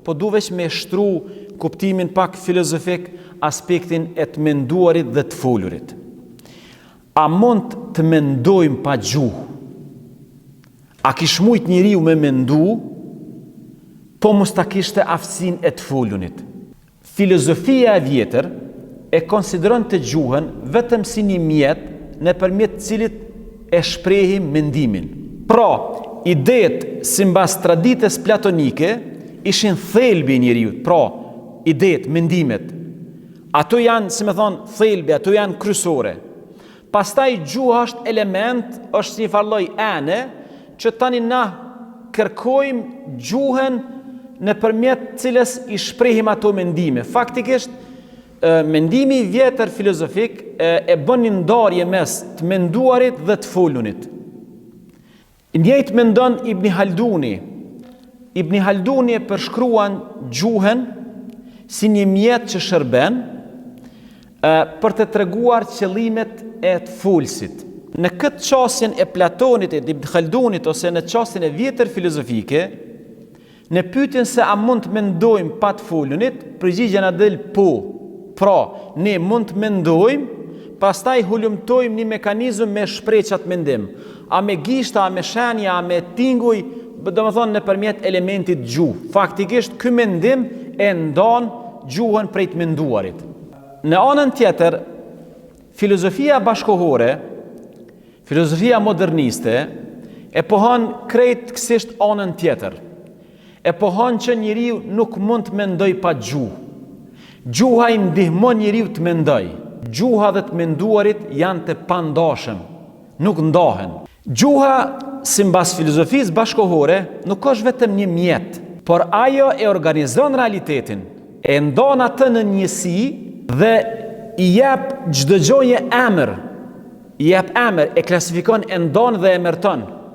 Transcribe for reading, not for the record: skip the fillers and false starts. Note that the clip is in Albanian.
Po du veç me shtru kuptimin pak filozofik, aspektin e të menduarit dhe të folurit. A mund të mendojmë pa gjuhë? A kish mujt njeriu me mendu, po mos ta kishte aftësinë e të folunit? Filozofia e vjetër e konsideronte gjuhën vetëm si një mjet nëpërmjet të cilit e shprehim mendimin. Pra, idetë simbas traditës platonike ishin thelbi i njeriut, pra, idetë, mendimet, ato janë, si me thonë, thelbi, ato janë kryesore. Pastaj gjuha është element, është si një farë lloj ene, që tani na kërkojmë gjuhën nëpërmjet cilës i shprehim ato mendime. Faktikisht, mendimi i vjetër filozofik e bën një ndarje mes të menduarit dhe të folunit. Njëjtë mendon Ibni Halduni. Ibni Halduni e përshkruan gjuhën si një mjet që shërben për të treguar qëllimet e të folësit. Në këtë qasjen e Platonit e Ibn Haldunit ose në qasjen e vjetër filozofike, Në pyetjen se a mund të mendojmë pa të folunit, përgjigja na del po. Pra, ne mund të mendojmë, pastaj hulumtojmë një mekanizëm me shpreh qat mendim. A me gishta, a me shenja, a me tinguj, domethënë nëpërmjet elementit gjuhë. Faktikisht ky mendim e ndan gjuhën prej të menduarit. Në anën tjetër, filozofia bashkëkohore Filozofia moderniste e pohon krejtësisht anën tjetër. E pohon që njeriu nuk mund të mendojë pa gjuhë. Gjuha i ndihmon njeriut të mendojë. Gjuha dhe të menduarit janë të pandashëm, nuk ndahen. Gjuha, simbas filozofisë bashkëkohore, nuk është vetëm një mjet, por ajo e organizon realitetin, e ndan atë në njësi dhe i jep çdo gjoje emër. I jep emër, e klasifikon, e ndan dhe emërton.